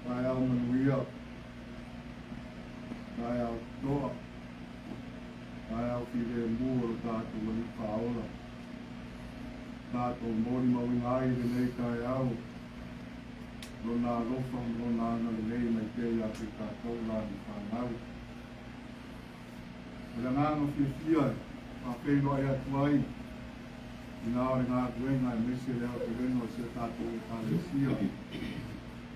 Taeao manuia, taeao totoa, taeao filemu o lo tatou Alii Faaola. Tatou molimauina ai i lenei taeao Lona alofa ma Lona agalelei mai pea ia te tatou la ma fanau. O le agaga fiafia e faafeiloai atu ai i na o le galuega aemaise le aotelega o si o tatou Ekalesia.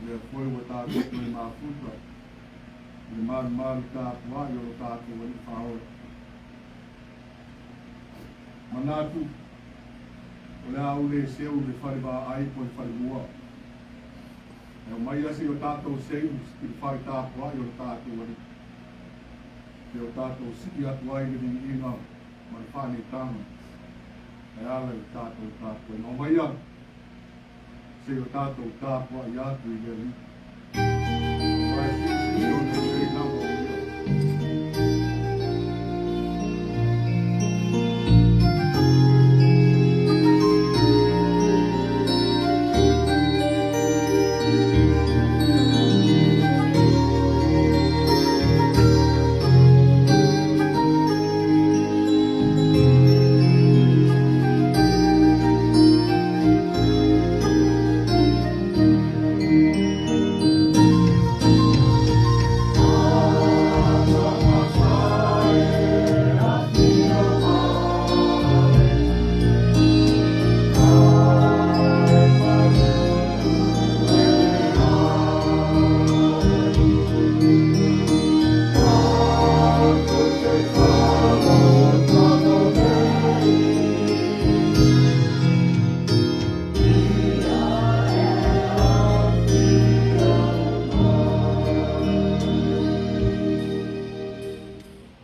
Lea foi ua tatou toe mafuta i le malumalu tapuai o lo tatou Alii Faaola. Manatu, o le a ou le seu i le fale vaai po o le falemua. E aumaia se i o tatou seu i le fale tapuai o le tatou Alii. Se o tatou sii atu ai le viiga ma le faaneetaga e ala i le tatou tapuaiga. Aumaia se i o tatou tapuai atu i le Alii. Aua e silisili ona lelei lava o Ia.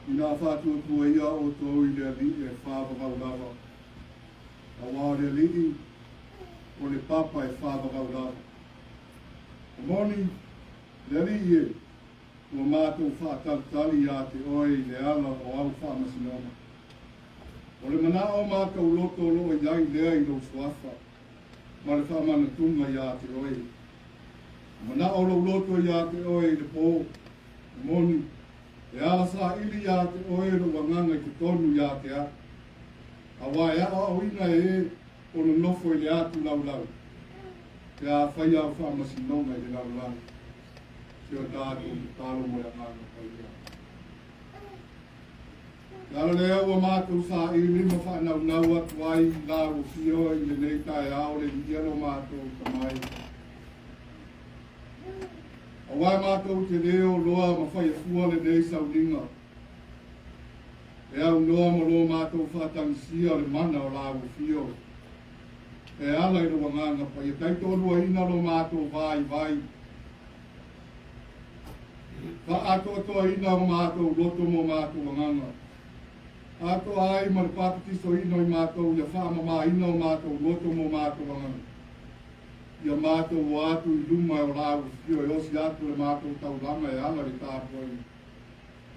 Ina faatuatua ia outou i le Alii e whāvagau lava. Aua o le Alii, o le papa e whāvagau lava. O moni, le Alii e, ua matou faatalitali iā te oe i le ala o au faamasinoga. O le manao o matou loto o lo o i ai lea i lou suafa ma le faamanatuga iā te oe. O manao lou loto iā te oe i le pō, e moni, e ala saili iā te oe lou agaga i totonu iā te au. Aua e aoaoina e e o nonofo i le atu laulau, pe a fai au faamasinoga i le lalolagi. Si o tatou tatalo mo le Agaga Paia. Le ala lea ua matou saili ma faanaunau atu ai i la ua fio i lenei taeao le viia lo matou tamai. Aua matou te le o loa ma faiafua lenei sauniga. E aunoa ma lo matou faatagisia o le mana o la ua fio. E ala i lou Agaga Paia, taitoaluaina lo matou vaivai. Faaatoatoaina o matou loto ma o matou agaga. Atoa ai ma le papatisoina o i matou ia faamamaina o matou loto ma o matou agaga. Ia matou o atu i luma e o la ua fio e osi atu le matou taulaga e ala i le tapuaiga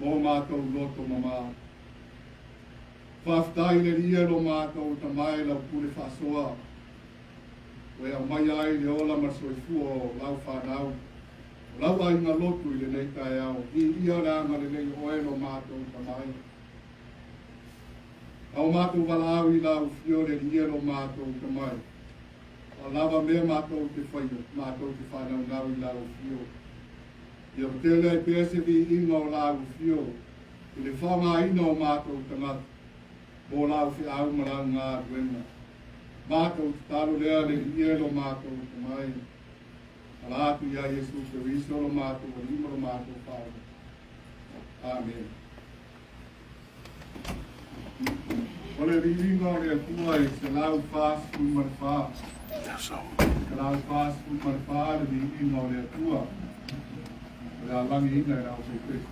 ma o matou loto mama. Faafetai i le Alii e lo matou Tama e lau pule faasoa, ua e aumaia ai le ola ma le soifua o lau fanau, o lau aiga lotu i lenei taeao. Viia le agalelei o oe lo matou Tama e. A o matou valaau i lau afio le Alii e lo matou Tama e. A lava mea matou te faia, matou te faanaunau i lau afio. Ia tele ai pea se viiga o lau afio i le faaaogaina o matou tagata mo lau feau ma lau galuega. Matou tatalo lea le Alii e lo matou Tamai. Ala atu iā Iesu Keriso lo matou Alii ma lo matou Faaola. Amene. O le viiga o le Atua e 144. 144 le viiga o le Atua. O le alagiina e le aufaipesu.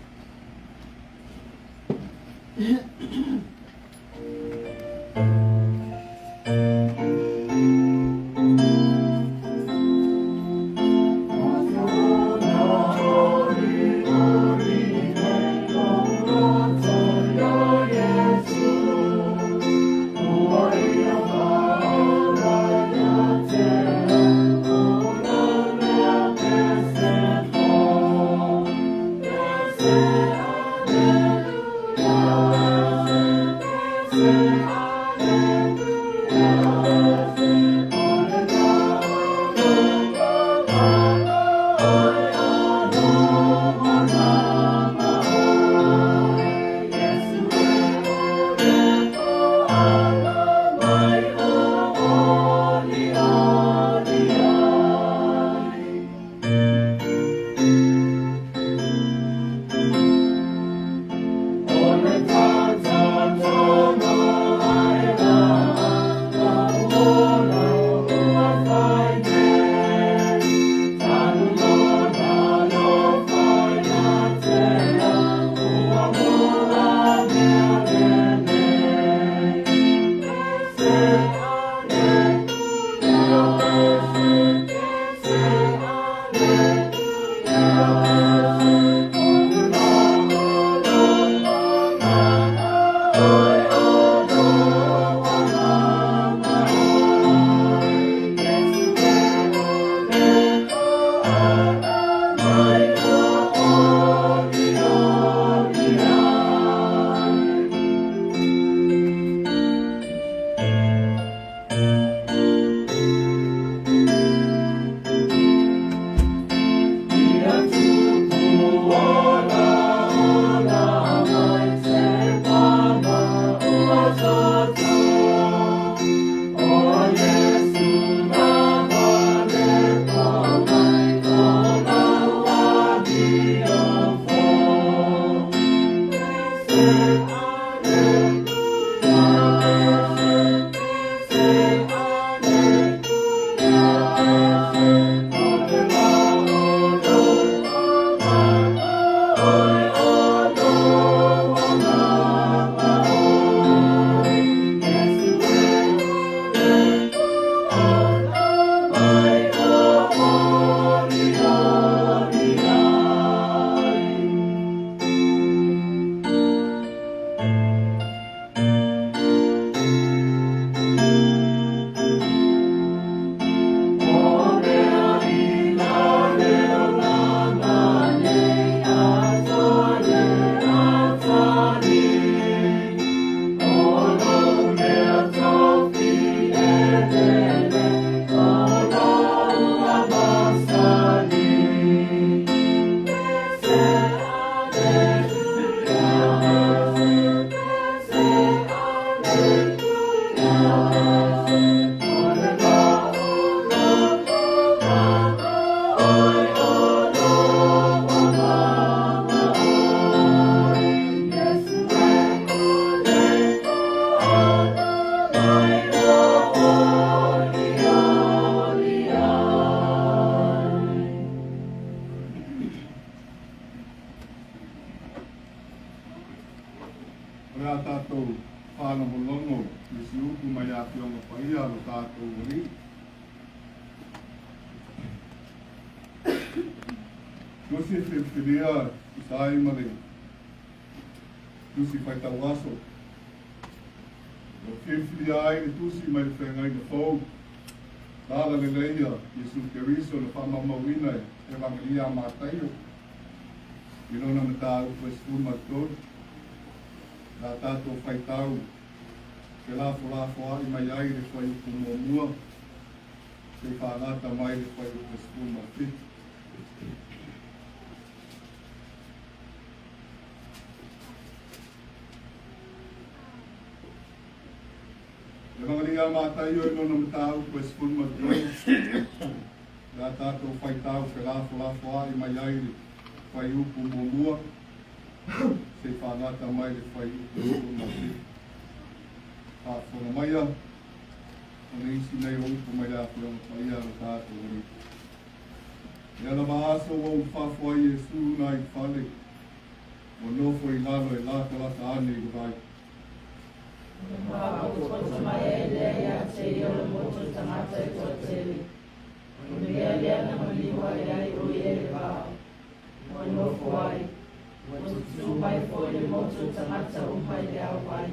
O le a tatou faalogologo i si upu mai le Afioga Paia a lo tatou Alii. Tusi filifilia tusa ai ma le Tusi Faitau Aso. Ua filifilia ai le tusi mai le Feagaiga Fou, Tala Lelei a Iesu Keriso na faamaumauina e Evagelia a Mataio i lona mataupu e 13. Le a tatou faitau felafolafoa'i mai ai le fuaiupu muamua seia fagata mai le fuaiupu 17. Evagelia a Mataio i lona mataupu e 13. Le a tatou faitau felafolafoa'i mai ai le fuaiupu muamua seia fagata mai le fuaiupu 17. Faafofoga maia, o le isi nei o upu mai le Afioga Paia a lo tatou Alii. Ia lava aso ua ulufafo ai Iesu uga i le fale, ua nofo i lalo e latalata ane i le vai. Ona faapotopoto mai ai lea ia te ia o le motu o tagata e toatele. O le mea lea na maliu ae ai o ia i le vaa, ua nofo ai, ua tutū mai foi le motu o tagata uma i le aowai.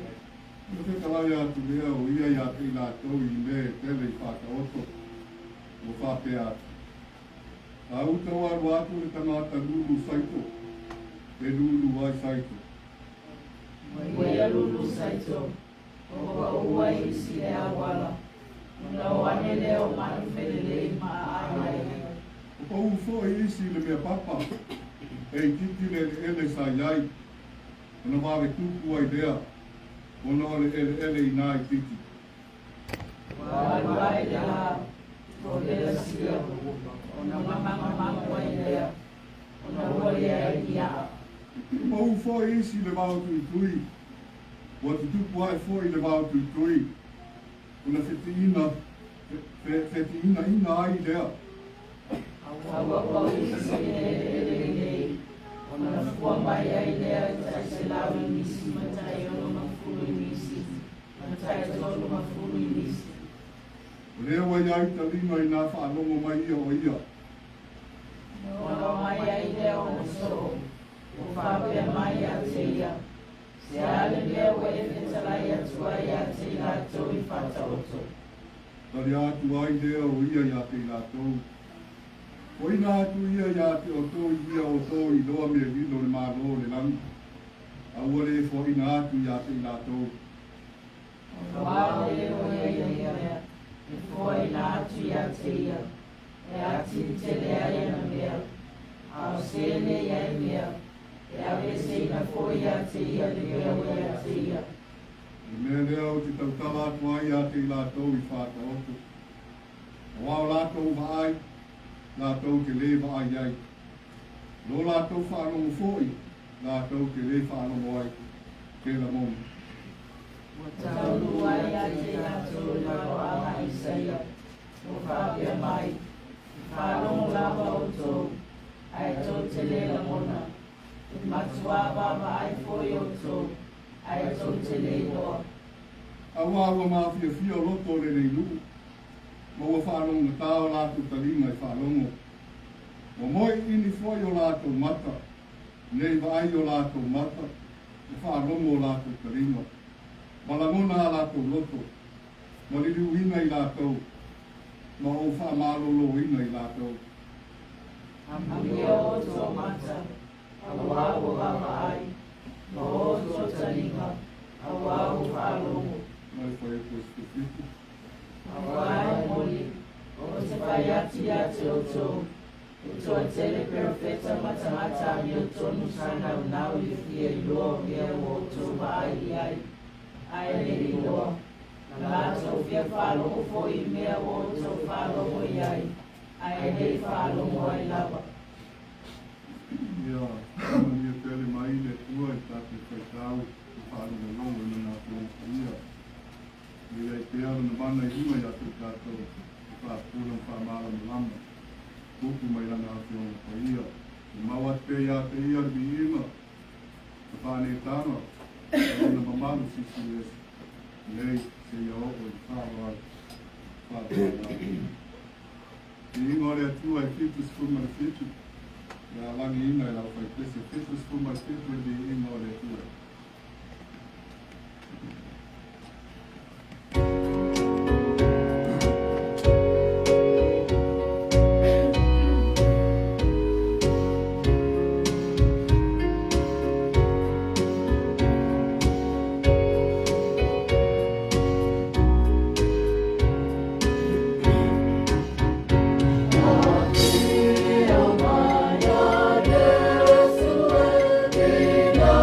Ona fetalai atu lea o ia ia te i latou i mea e tele i Faataoto, ua faapea atu, A uta ua alu atu le tagata lulu saito, e lulu ai saito. Ua ia lulu saito, ua paʻu ai isi i le auala, ona o ane lea o manu felelei ma aai ai. Ua pau foi isi i le mea papa, e itiiti le eleele sa i ai, ona vave tupu ai lea, ona o le eleele inā itiiti. Ua alu ae le la, ua velasia, ona magomago ai lea, ona ua leai ni aʻa. Ua pau foi isi i le vao tuitui, ua tutupu ae foi le vao tuitui, ona fetiinaina ai lea. A ua pau isi i le eleele lelei, ona fua mai ai lea e tai 100 i nisi ma tai 60 i nisi, ma tai 30 i nisi. O lea ua i ai taliga inā faalogo mai ia o ia. Ona omai ai lea o ona soo, ua faapea mai ia te ia, Se a le mea ua e fetalai atu ai ia te i latou i Faataoto? Tali atu ai lea o ia ia te i latou, Foaina atu ia ia te outou i ia outou i iloa mea lilo o le Malo o le lagi, a ua le foaina atu ia te i latou. Aua le o ia ia mea, e foaina atu ia te ia, e atili tele ai ana mea, a o se e leai mea, e aveeseina foi ia te ia le mea ua ia te ia. O le mea lea ou te tautala atu ai ia te i latou i Faataoto, aua o latou vaai, latou te lē vaai ai, lo latou faalogo foi, latou te lē faalogo ai, kela moni. Ua taunuu ai ia te i latou le mafuaaga a Isaia, Ua faapea mai, Faalogo lava outou, ae tou te le lagona. E matuā vaavaai foi outou, ae tou te le iloa. Auā ua mafiafia loto o lenei nuu, ma ua faalogogata o latou taliga e faalogo. Ua moeʻiʻini foi o latou mata, ne i vaai o latou mata, ma faalogo o latou taliga, ma lagona a latou loto, ma liliuina i latou, ma ou faamalōlōina i latou. Amuia outou mata, auā ua vaavaai, ma outou taliga, auā ua faalogo. Ma le fuaiupu 17. Auā e moni, ou te fai atu ia te outou, e toatele perofeta ma tagata amiotonu sa naunau i le fia iloa o mea ua outou vaai i ai, ae le i iloa. Na latou fia faalogo foi i mea ua outou faalogo i ai, ae le i faalogo ai lava. Ia faamanuia tele mai le Atua i tatou faitau ma faalogologo i Lana Afioga Paia. Ia i ai pea Lona mana i luga ia te tatou e faapupula ma faamalamalama upu mai Lana Afioga Paia. Ia mau atu pea ia te Ia le viiga, le faaneetaga, ma Lona mamalu silisili ese, nei seia oo i le faavavau faavavau. Viiga o le Atua e 77, o le a lagiina e le aufaipese 77 le viiga o le Atua. Afio mai a Iesu e tina.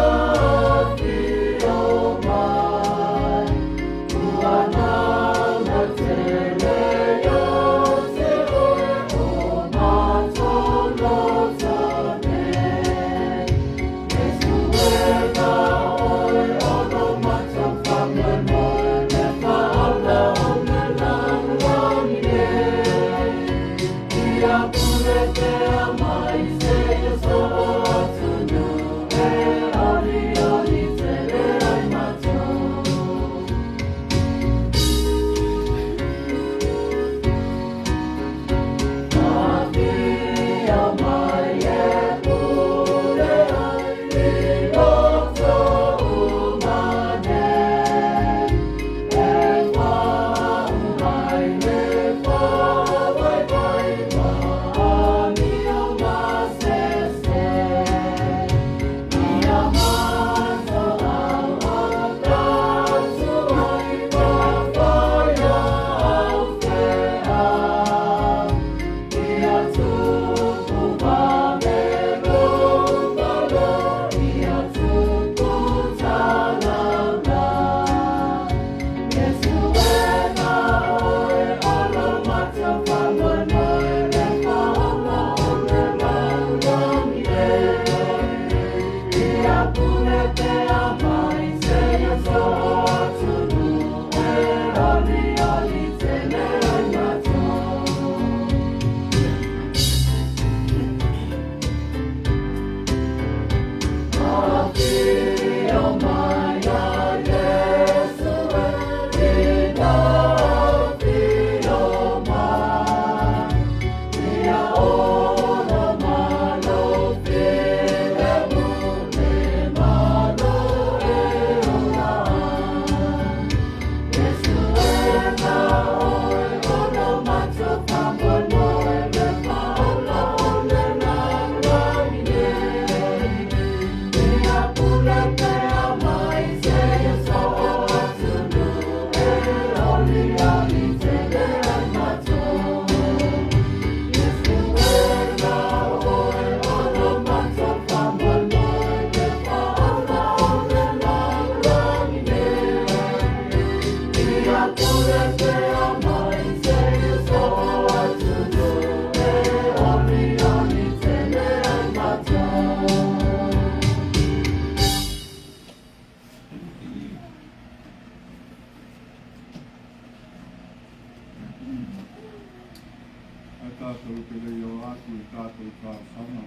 Tatou te le i oo atu i tatou talosaga,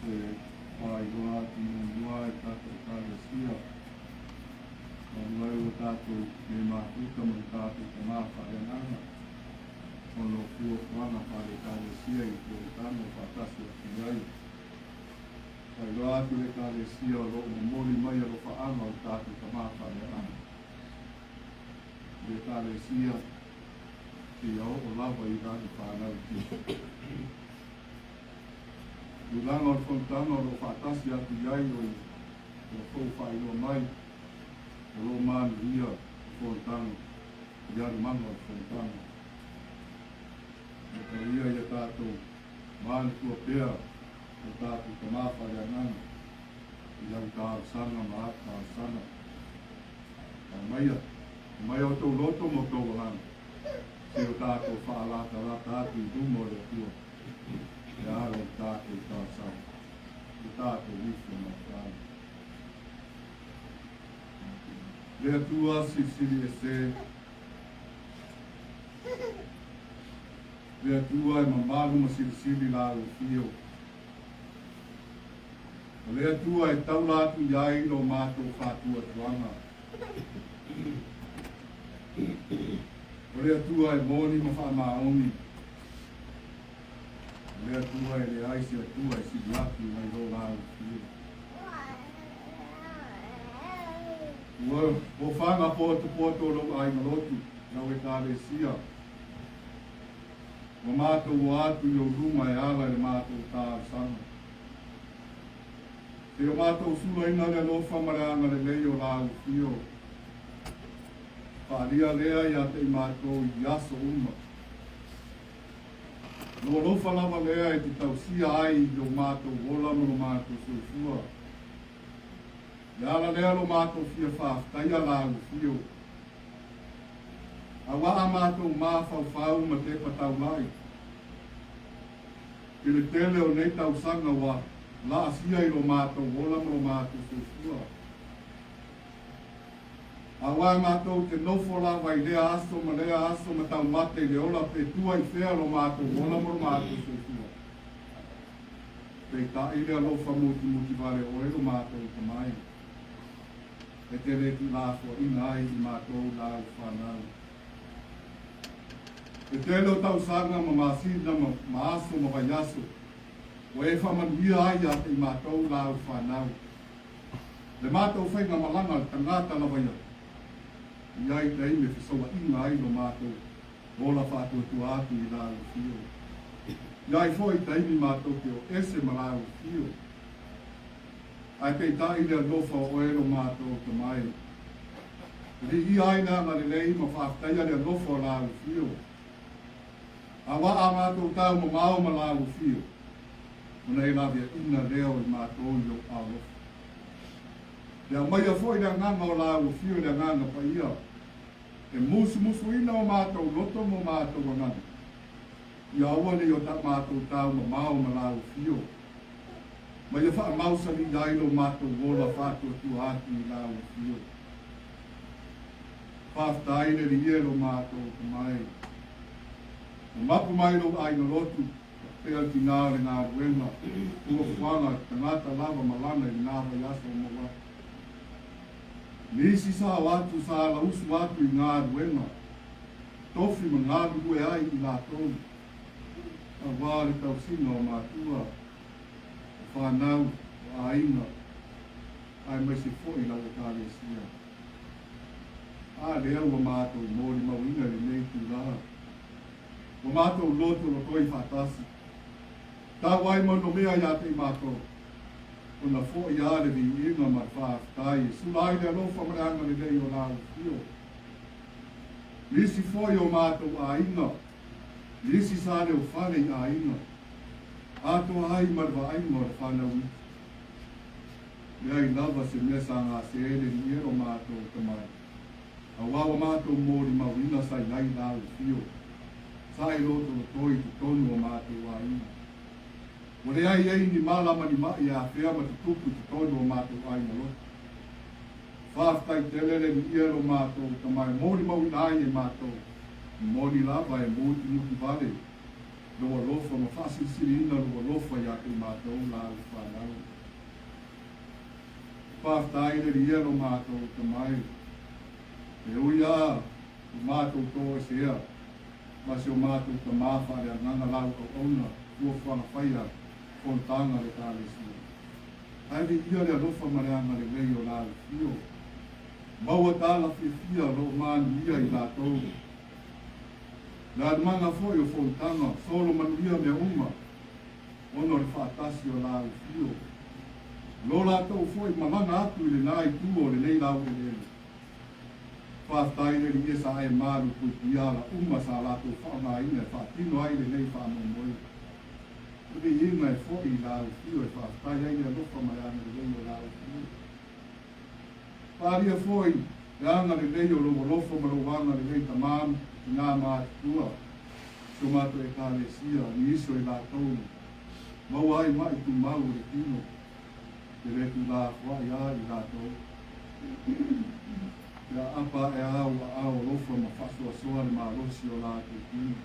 se faailoa atu muamua i tatou Ekalesia, talu ai ua tatou le mafuta ma le tatou tama faaleagaga ona o fuafuaga faale-Ekalesia i fonotaga o faatasi atu i ai. Faailoa atu i le Ekalesia o lo o momoli mai alofaaga o le tatou tama faaleagaga. I le Ekalesia, seia oo lava i lana fanau tino. Tulaga o le fonotaga o lo o faatasi atu i ai o ia tou faailoa mai o lo o manuia le fonotaga i alumaga o le fonotaga. Ia tau ia ia tatou manatua pea o tatou tama faaleagaga i lau talosaga ma au talosaga. Aumaia, aumaia outou loto ma outou agaga, se o tatou faalatalata atu i luma o le Atua, e ala i tatou talosaga, i tatou ifo mautala. Le Atua silisili ese, le Atua e mamalu ma silisili la au afio. O le Atua e taula atu i ai lo matou faatuatuaga. O le Atua e moni ma faamaoni. O le Atua e leai se Atua e sili atu nai lo la afio. Ua ofaga potopoto lou aiga lotu, lau Ekalesia. Ua matou o atu i ou luma e ala i le matou talosaga. Se o matou sulaina le alofa ma le agalelei o la afio. Faalia lea ia te i matou i aso uma. Lou alofa lava lea e te tausia ai i lo matou ola ma lo matou soifua. Le ala lea lo matou fia faafetaia la afio. Auā a matou mafaufau ma tepa taulai i le tele o nei tausaga ua laasia i lo matou ola ma lo matou soifua. Auā matou te nofo lava i lea aso ma lea aso ma taumate i le ola pe tua i fea lo matou ola ma lo matou soifua. Peitai le alofa mutimuti vale oe lo matou tamai. E te le tuulafoaiina ai i matou lau fanau. E tele o tausaga ma masina ma aso ma vaiaso ua e faamanuia ai ia te i matou lau fanau. Le matou faigamalaga le tagata lava ia, i ai taimi e fesouaina ai lo matou ola faatuatua atu i lau afio. I ai foi taimi matou te o ese ma lau afio. Ae peitai le alofa o oe lo matou tamai. Viia ai le agalelei ma faafetaia le alofa o la afio. Auā a matou tau mamao ma la afio, ona e laveaiina lea o i matou i lou alofa. Le aumaia foi le agaga o la afio i le Agaga Paia, e musumusuina o matou loto ma o matou agaga, ia aua ne i o ta matou tau mamao ma la afio. Ma ia faamausali ai lo matou ola faatuatua atu i lau afio. Faafetai le Alii e lo matou atamai. Ua mapu mai lou aiga lotu, faapea le tinā o le galuega, fuafuaga a le tagata lava ma lana i lena vaiaso o maua atu. Nisi sa o atu sa lausu atu i galuega, tofi ma galulue ai i latou, auā le tausiga o matua, o fanau, o aiga, aemaise foi lau Ekalesia. A lea ua matou molimauina i lenei itulā, ua matou loto lotoi faatasi, tau ai ma nomea ia te i matou, ona foi a le viiga ma le faafetai e sula ai le alofa ma le agalelei o lau Afio. Nisi foi o matou aiga, nisi sa leofale i aiga, atoa ai ma le vaaiga o le fanau iti. Leai lava se mea sa gasē le liʻi o matou tamai, auā ua matou molimauina sa i ai lau afio, sa e lotolotoi i totonu o matou aiga. Ua leai ai ni mala ma ni maʻi e afea ma tutupu i totonu o matou aiga loto. Faafetai tele le liʻi lo matou tamai molimauina ai e matou, moni lava e mutimuti vale. Lou alofa ma faasilisiliina Lou alofa ia te i matou lau fanau. Faafetai le Alii e lo matou atamai. E ui a i matou toesea ma si o matou Tama faaleagaga lau auauna fuafuaga faia fonotaga a le Ekalesia. Ae viia le alofa ma le agalelei o lau Afio. Maua tala fiafia o lo o manuia i latou. Le alumaga foi o fonotaga, solo manuia mea uma, ona o le faatasi o lau Afio. Lo latou foi malaga atu i lena itu o lenei laueleele. Faafetai le Alii sa e malu puipuia ala uma sa latou faaaogaina e faatino ai lenei faamoemoe. O le viiga e foi i lau Afio e faafetai ai le alofa ma le agalelei o lau Afio. Faaalia foi le agalelei o lou alofa ma lou agalelei Tama ma Tina matutua, si o matou Ekalesia, ni iso i latou maua ai maʻi tumau o le tino, e le tuulafoai a i latou. Ia aapa ae a ou aao alofa ma faasoasoa le malosi o latou tino.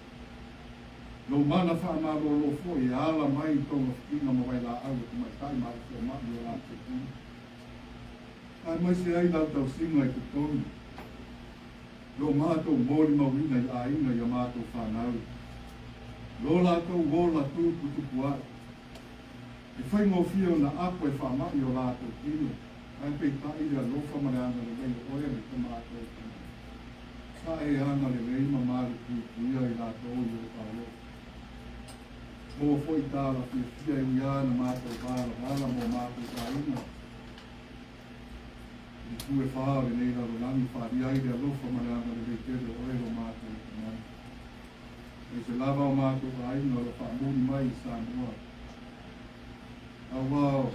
Lou mana faamalolo foi e ala mai i togafitiga ma vailaau a tamaitai ma alii fomai o latou tino. Aemaise ai lau tausiga i totonu, lo matou molimauina i aiga i a matou fanau, lo latou ola tuputupuaʻe. E faigofie ona apo e faamaʻi o latou tino, ae peitai le alofa ma le agalelei o oe le Tama Atoa. Sa e agalelei ma malupuipuia i latou i ou alofa. Maua foi tala fiafia e ui a na matou valavala mo matou aiga. I itu e fā o lenei lalolagi faaalia ai le alofa ma le agalelei tele o oe lo matou Tamai. Aemaise lava o matou aiga o lo o faamuli mai i Samoa. Aua o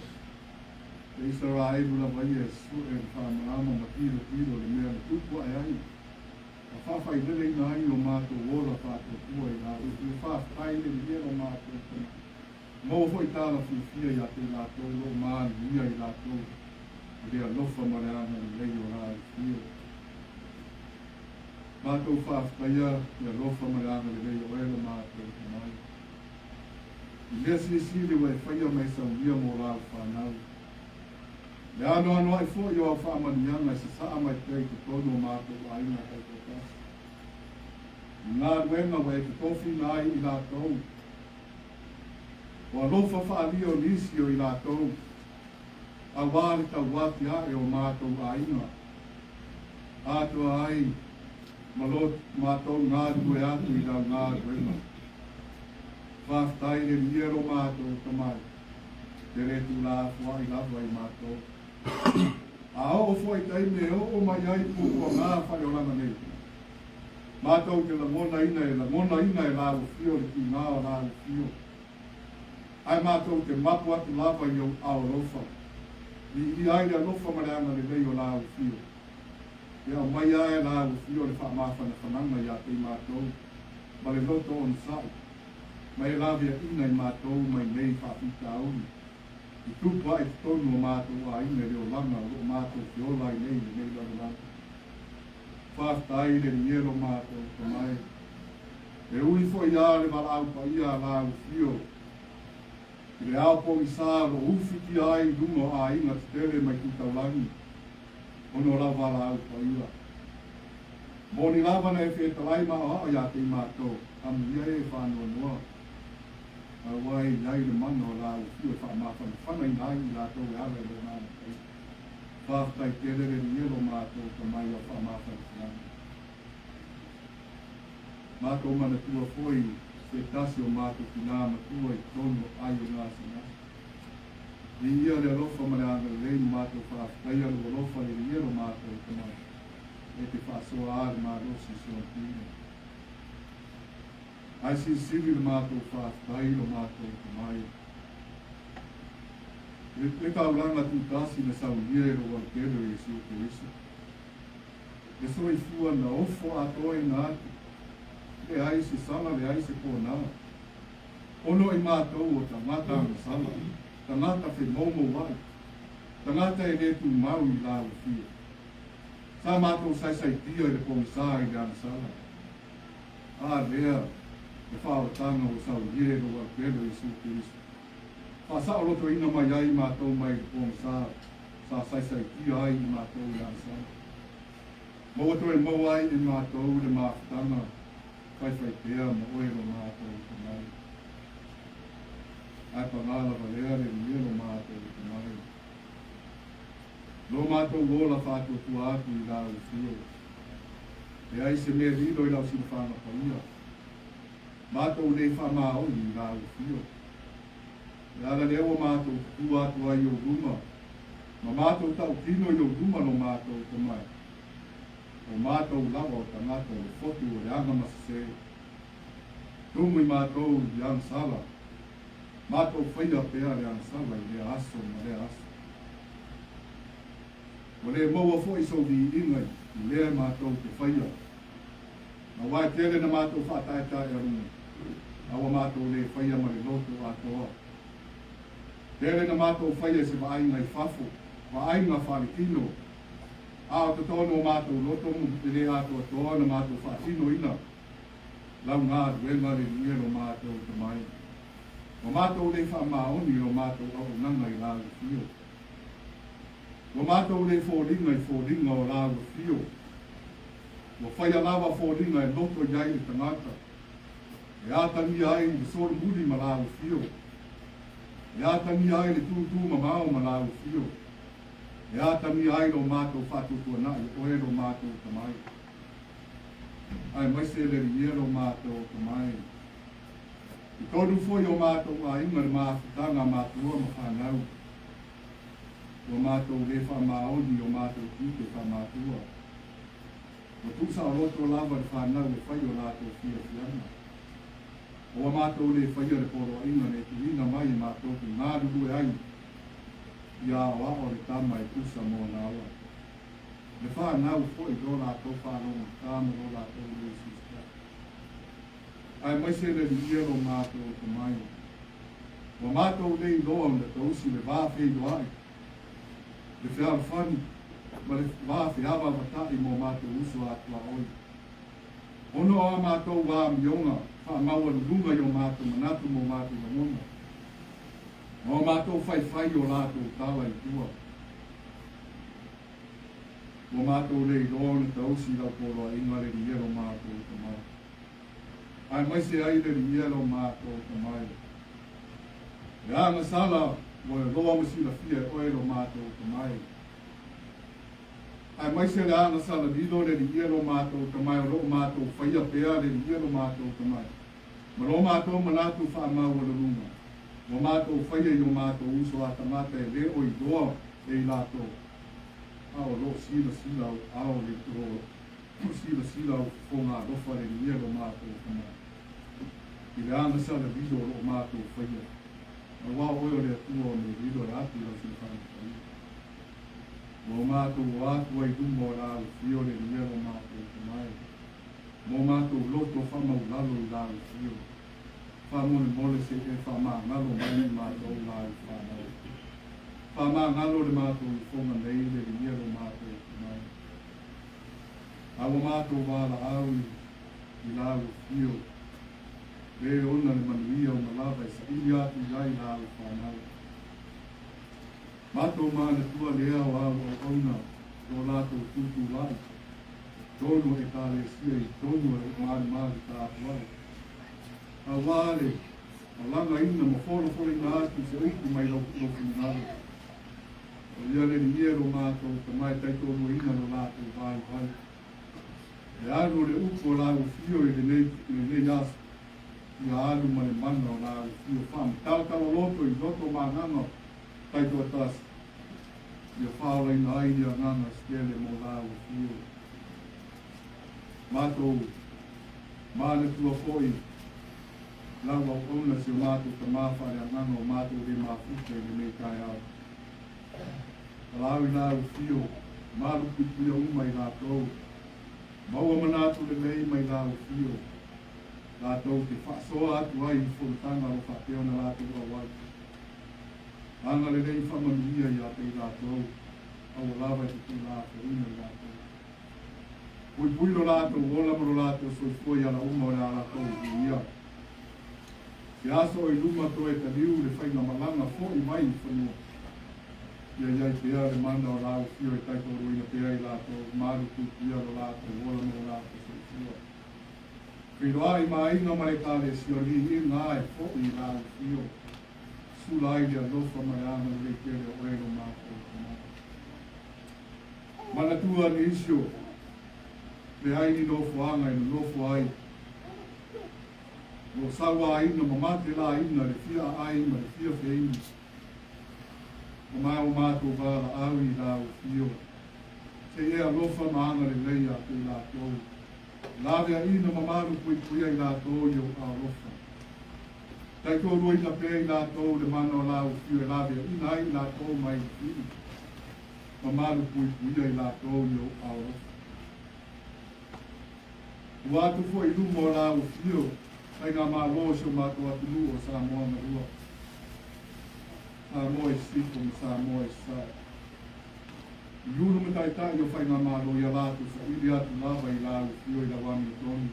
le Isaraelu lava ia e sue le faamalama ma tilotilo i le mea na tupu ae ai, ma faafaileleina ai o matou ola faatuatua i la upu e faafetai le viia lo matou Tamai. Maua foi tala fiafia ia te i latou o lo o manuia i latou i le alofa ma le agalelei o la Afio. Matou faafetaia le alofa ma le agalelei o oe lo matou Tamai. I mea silisili ua e faia ma e saunia mo lau fanau. Le anoanoai foi o au faamanuiaga e sasaa mai pea i totonu o matou aiga taitoatasi. I galuega ua e totofiina ai i latou, o alofa faaalia o nisi o i latou, auā le tauatiae o matou aiga, atoa ai ma lo matou galulue atu i lau galuega. Faafetai le Alii e lo matou Tamai, te le tuulafoai lava i matou. A oo foi i taimi e oo mai ai puapuaga faaleolaga nei, matou te lagonaina e lagonaina e lau afio le tiga o lau afio, ae matou te mapu atu lava i ou ao alofa, viia ai le alofa ma le agalelei o lau afio. E aumai a e lau afio le faamafanafanaga ia te i matou ma le loto onosai, ma e laveaina i matou mai nei faafitauli i tupu ae i totonu o matou aiga i le olaga o lo o matou feola ai nei i lenei lalolagi. Faafetai i le Alii e lo matou Tamai. E ui foi a le valaau paia a lau afio i le ao pogisa o lo o ufitia ai i luga o aiga tetele mai Tutaulagi ona o lau valaau paia. Moni lava na e fetalai ma aoao ia te i matou, amuia e faanoanoa, aua e i ai le mana o lau afio e faamafanafanaina ai i latou e ala i le Agaga Paia. Faafetai tele le Alii e lo matou Tamai au faamafanafanaga. Matou manatua foi se tasi o matou tinā matua i totonu o ai o gasegase. Viia le alofa ma le agalelei ma matou faafetaia lou alofa le Alii e lo matou Tamai e te faasoa a le malosi i si ona tino. Ae silisili le matou faafetai i lo matou Tamai. Le taulaga tutasi na saunia e lou autele o Iesu Keriso. Le soifua na ofo atoaina atu, leai se sala, leai se ponā. Ono i matou o tagata agasala, tagata femoumouai, tagata e le tumau i lau afio. Sa matou saisaitia i le pogisa i le agasala. A lea! Le faaolataga ua saulie e lou Aupele o Iesu Keriso. Faasaolotoina mai ai matou mai le pogisa sa saisaitia ai i matou i le agasala. Ma ua toe maua ai e matou le mafutaga faifaipea ma oe lo matou Atamai. Ae pagā lava lea le Alii lo matou Atamai. Lo matou ola faatuatua atu i lau afio. Leai se mea lilo i lau silafaga paia. Matou le faamaoni i lau afio. O le ala lea ua matou tutua atu ai i ou luma, ma matou tautino i ou luma lo matou tomai. O matou lava o tagata o le fotu o le aga ma sese. Tumu i matou i agasala, matou faia pea le agasala i lea aso ma lea aso. Ua le maua foi sou viiga i lea matou te faia. Aua e tele na matou faataetaealuga, a ua matou le faia ma le loto atoa. Tele na matou faia i se vaaiga i fafo, vaaiga faaletino, a o totonu o matou loto e le atoatoa na matou faatinoina lau galuega le viia lo matou tomai. Ua matou le faamaoni i lo matou auaunaga i lau afio. Ua matou le foliga i foliga o lau afio. Ua faia lava foliga e loto i ai le tagata, e atagia ai le solomuli ma lau afio, e atagia ai le tūtū mamao ma lau afio, e atagia ai lo matou faatuatuanai e oe lo matou Atamai. Aemaise le Alii lo matou Atamai. I tonu foi o matou aiga le mafutaga a matua ma fanau. Ua matou le faamaoni i o matou tiute faamatua. Ua tuusaoloto lava le fanau e fai o latou fiafiaga. A ua matou le faia le poloaiga na e tuuina mai e matou te galulue ai ia aoao le tama e tusa mo ona ola. Le fanau foi lo latou faalogotā ma lo latou le silasila. Aemaise le Alii lo matou atamai. Ua matou le iloa ona tausi le va feiloai, le fealofani ma le va feavaavatai mo matou uso a tuaoi. Ona o a matou amioga faamaualuluga i o matou manatu ma o matou lagona, ma o matou faifai i o latou tala i tua. Ua matou le iloa ona tausi i lau poloaiga le Alii lo matou atamai. Aemaise ai le Alii lo matou atamai. Le agasala ua iloa ma silafia e oe lo matou atamai. Aemaise le agasala lilo le Alii lo matou atamai o lo o matou faia pea le Alii lo matou atamai. Ma lo matou manatu faamaualuluga, ua matou faia i o matou uso a tagata e le o iloa e i latou, a o lo o silasila au ao le o silasila au fofoga alofa le Alii lo matou atamai. I le agasala lilo o lo o matou faia, aua o oe o le Atua o mea lilo e atu i lau silafaga paia. Ua matou o atu ai i luma o lau afio le Alii lo matou atamai. Mo matou loto faamaulalo i lau afio. Faamolemole se e faamagalo mai i matou lau fanau. Faamagalo le matou ifoga nei le Alii lo matou atamai. A ua matou valaau i lau afio, le ona le manuia uma lava e saili atu i ai lau fanau. Matou manatua lea o au auauna lo latou tutulai, tonu o Ekalesia i tonu o le malumalu tapuai. Aua le malagaina ma folafolaina atu se upu mai lou finagalo. O ia le Alii lo matou tama e taitoaluaina lo latou vaivai. E alu o le upu o lau afio i lenei aso, ia alu ma le mana o lau afio faamatalatala loto i loto ma agaga taitoatasi, ia faaolaina ai le agaga setele mo lau afio. Matou manatua foi lau auauna si o matou tama faaleagaga o matou le mafuta i lenei taeao. Valaau i lau afio, malupuipuia uma i latou, maua manatu lelei mai lau afio, latou te faasoa atu ai i fonotaga o lo faapea ona latou auai. Agalelei faamanuia ia te i latou, aua lava e te tuulafoaiina i latou. Puipui lo latou ola ma lo latou soifua i ala uma o le a latou uia. Le aso o i luma toe taliu le faigamalaga fo'i mai i fanua. Ia i ai pea le mana o Lau Afio e taitoaluaina pea i latou, malupuipuia lo latou ola ma lo latou soifua. Feiloai ma aiga ma le Ekalesia o le viiga e fo'i i Lau Afio, sula ai le alofa ma le agalelei tele o Oe lo matou Tamai. Manatua nisi o leai ni nofoaga e nonofo ai, o lo o sauaina ma matelaina le fia aai ma le fia feinu. Ma o matou valaau i Lau Afio, se i e alofa ma agalelei ia te i latou, laveaiina ma malupuipuia i latou i ou aolofa. Taitoaluaina pea i latou le mana o Lau Afio e laveaiina ai i latou mai le fili, ma malupuipuia i latou i ou aolofa. Ua atu foi i luma o Lau Afio, Faigamalo o si o matou atunuu o Samoa na lua, Samoa i Sisifo ma Samoa i Sasae. I ulu ma taitai o Faigamalo ia latou saili atu lava i Lau Afio i lau amiotonu,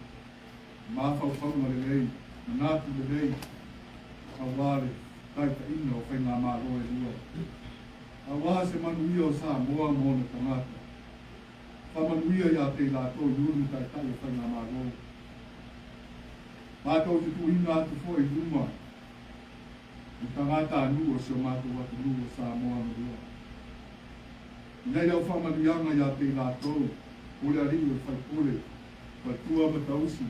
mafaufauga lelei, manatu lelei, aua le taitaiga o Faigamalo e lua. Aua se manuia o Samoa ma ona tagata. Faamanuia ia te i latou i ulu ma taitai o Faigamalo. Matou te tuuina atu foi i luma i tagatanuu o si o matou atunuu o Samoa na lua. I ai au faamanuiaga ia te i latou, o le alii o le faipule, faletua ma tausi,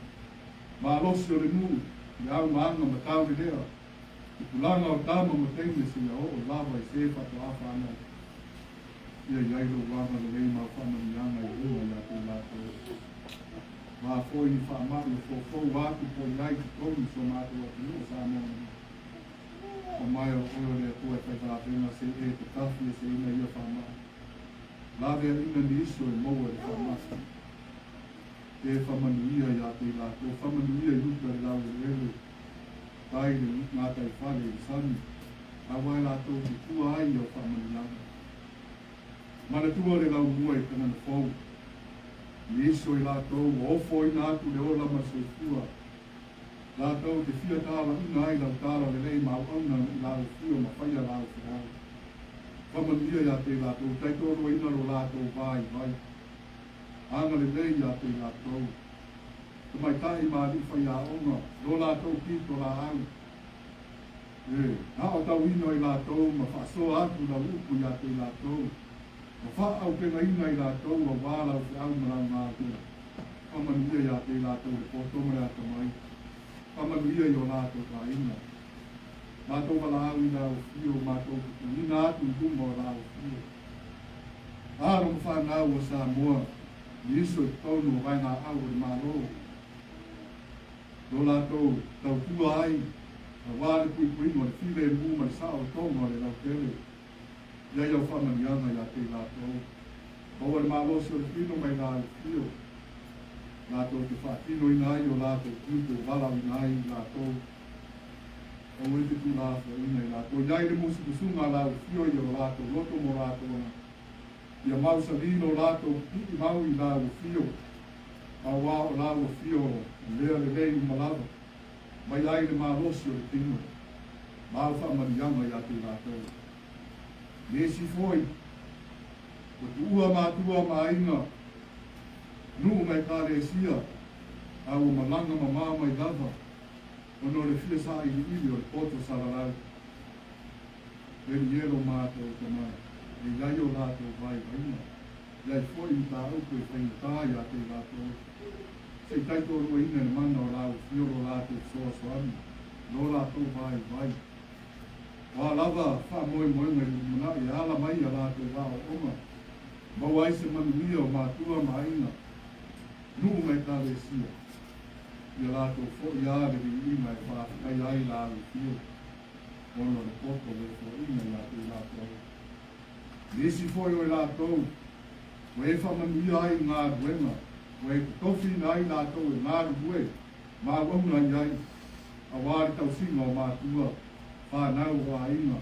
malosi o le nuu, i au ma aga ma taulelea, i tulaga o tama ma teine seia oo lava i se faatoa fanau. Ia i ai lou agalelei ma au faamanuiaga i luga ia te i latou. O a foi ni faamai o foufou atu po i ai i totonu i so matou atunuu o Samoa nei. O mai o oe o le Atua e fai vavega se e te tafi eseina ia faamai. Laveaiina nisi o e maua i le faamai. E faamanuia ia te i latou, faamanuia i uta i le laueleele, tai i le gataifale i le sami, aua e latou te tua ai i au faamanuiaga. Manatua le laumua i Kanana Fou, nisi o i latou ua ofoina atu le ola ma le soifua, latou te fia talaiina ai lau tala lelei ma auauna i lau afio ma faia lau feau. Faamanuia ia te i latou, taitoaluaina lo latou vaivai. Agalelei ia te i latou. Tamaitai ma alii faiaoga, lo latou pito laau. E aotauina i latou ma faasoa atu lau upu ia te i latou, ma faaaupegaina i latou auā lau feau ma lau galuega. Faamanuia ia te i latou le poto ma le atamai. Faamanuia i o latou aiga. Matou valaau i lau afio, matou tutuina atu i luma o lau afio. Alo ma fanau o Samoa, nisi o i totonu o vaegaau o le Malo, lo latou tautua ai aua le puipuiga o le filemu ma le saolotoga o le lautele. I ai au faamanuiaga ia te i latou. Maua le malosi o le tino mai lau afio, latou te faatinoina ai o latou tiute e valaauina ai i latou. Aua e te tuulafoaiina i latou. I ai le musumusuga a lau afio i o latou loto ma o latou agaga. Ia mausali lo latou pipii mau i lau afio, auā o lau afio lea lelei uma lava, mai ai le malosi o le tino, ma au faamanuiaga ia te i latou. Nisi foi, ua tuua matua ma aiga, nuu ma ekalesia, a ua malaga mamao mai lava, ona o le fia sailiili o le poto salalau. Eli e lo matou Tama, e i ai o latou vaivaiga, i ai foi mataupu e faigata ia te i latou. Se i taitoaluaina i le mana o lau afio lo latou fesoasoani, lo latou vaivai. O a lava faamoemoega i le lumanai e ala mai ia latou aoaoga, maua ai se manuia o matua ma aiga, nuu ma ekalesia, ia latou foi a le viiga e faafetaia ai lau afio. Ona o le poto le foaiina ia te i latou. Nisi foi o i latou ua e faamanuia ai i galuega, ua e totofiina ai latou e galulue ma auauna i ai, auā le tausiga o matua, fanau o aiga,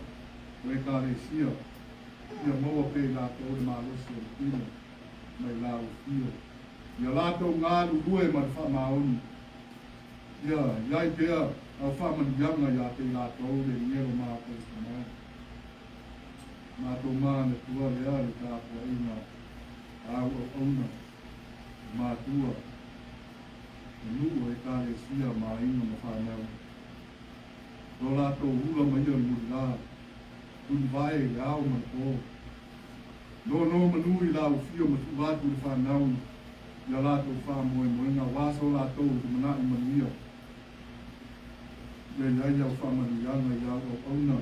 o ekalesia, ia maua pea i latou le malosi o le tino mai lau afio, ia latou galulue ma le faamaoni. Ia i ai pea lau faamanuiaga ia te i latou le i elo matou tamai. Matou manatua lea le tapuaiga a au auauna, o matua, o nuu o Ekalesia ma aiga ma fanau. Lo latou hula maia le mulilā, tulivae i le ao ma le po. Nonomanu i laufio ma tuu atu i le fanau i a latou faamoemoega aua so latou lumanai manuia. Ia i ai au faamanuiaga i au auauna,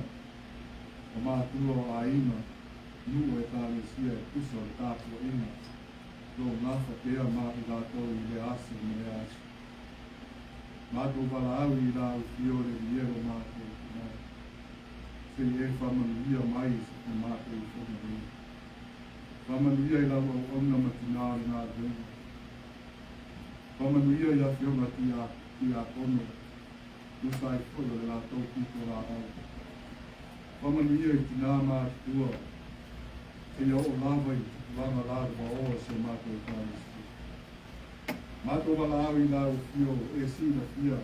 o matua o aiga, nuu o Ekalesia e tusa o le tapuaiga, lou gafa pea ma i latou i lea aso ma lea aso. Matou valaau i laufio le vielo matou tamai. Se i e faamanuia mai i se matou fono nei. Faamanuia i lau auauna ma tinā o le galuega. Faamanuia i afioga Tiakono, tusa ai foi o le latou pitolaau. Faamanuia i tinā matutua, seia oo lava i tupulaga lalovaoa o si o matou Ekalesia. Matou valaau i lau afio e silafia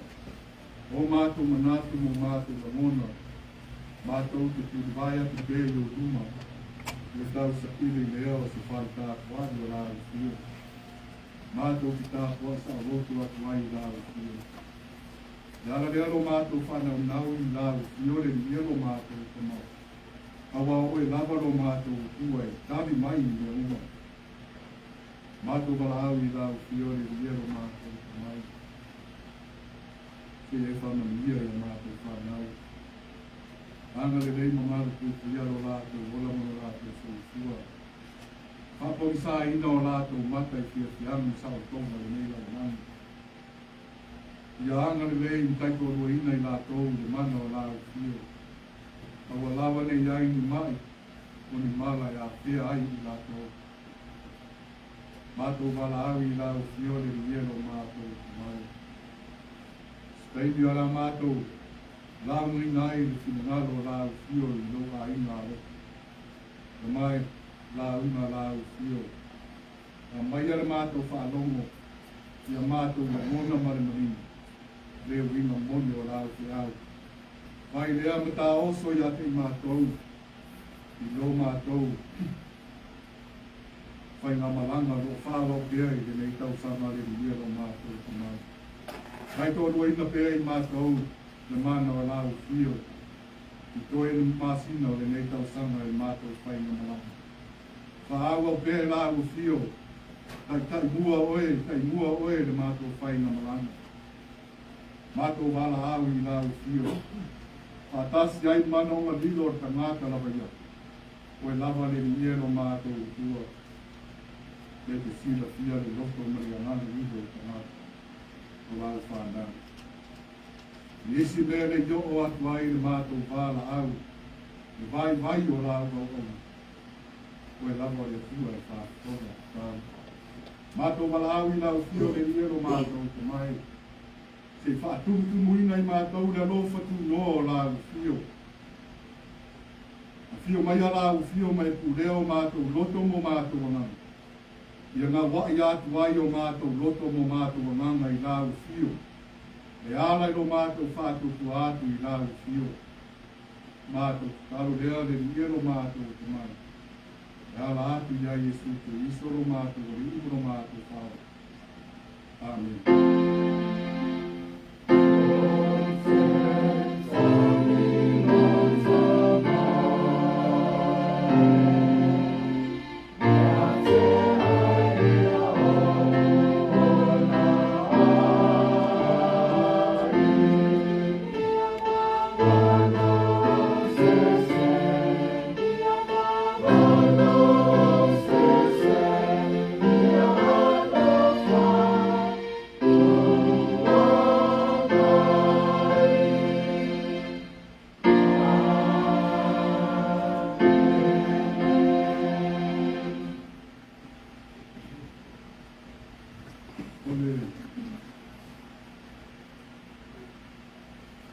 o matou manatu ma o matou lagona, matou te tulivae atu pea i ou luma i le tausaili lea o se fale tapuai o lau afio. Matou te tapuai saoloto atu ai i lau afio. Le ala lea lo matou faanaunau i lau afio le viia lo matou tamau. Aua o oe lava lo matou Atua e tali mai i mea uma. Matou valaau i lau afio le viia lo matou tamai. Se e faamanuia i a matou fanau. Agalelei ma malupuipuia lo latou ola ma lo latou soifua. Faapogisaina o latou mata i fiafiaga ma saolotoga o lenei lalolagi. Ia agalelei ma taitoaluaina i latou i le mana o lau afio. A ua lava nei ai ni mai o ni mala e afea ai i latou. Matou valaau i lau afio le viia lo matou mai. Se taimi o la matou laugaina ai le finagalo o lau afio i lou aiga alofa. E mai lauga lau afio. Aumaia le matou faalogo ia matou lagona ma le manino le uiga moni o lau feau. Fai lea ma taoso ia te i matou i lo matou faigamalaga o lo o faaauau pea i lenei tausaga le viia lo matou tamai. Taitoaluaina pea i matou le mana o lau afio i toe masina o lenei tausaga i matou faigamalaga. Faaauau pea e lau afio, taitai mua oe, taimua oe i le matou faigamalaga. Matou valaau i lau afio. Faatasi ai manaoga lilo o le tagata lava ia. Oe lava le viia lo matou Atua. E te silafia le loto ma le agaga iho o le tagata o lau fanau. I isi mea le i oo atu ai le matou valaau, le vaivai o lau auauna. Oe lava o le Atua e faafofoga tatau. Matou valaau i lau afio le Alii lo matou tomai, se i faatumutumuina i matou le alofa tunoa o lau afio. Afio mai a lau afio ma e pulea o matou loto ma o matou agaga. Ia gauai atu ai o matou loto ma o matou agaga i lau afio, e ala i lo matou faatuatua atu i lau afio. Matou tatalo lea le Alii lo matou tomai, e ala atu iā Iesu Keriso lo matou Alii ma lo matou Faaola. Amene.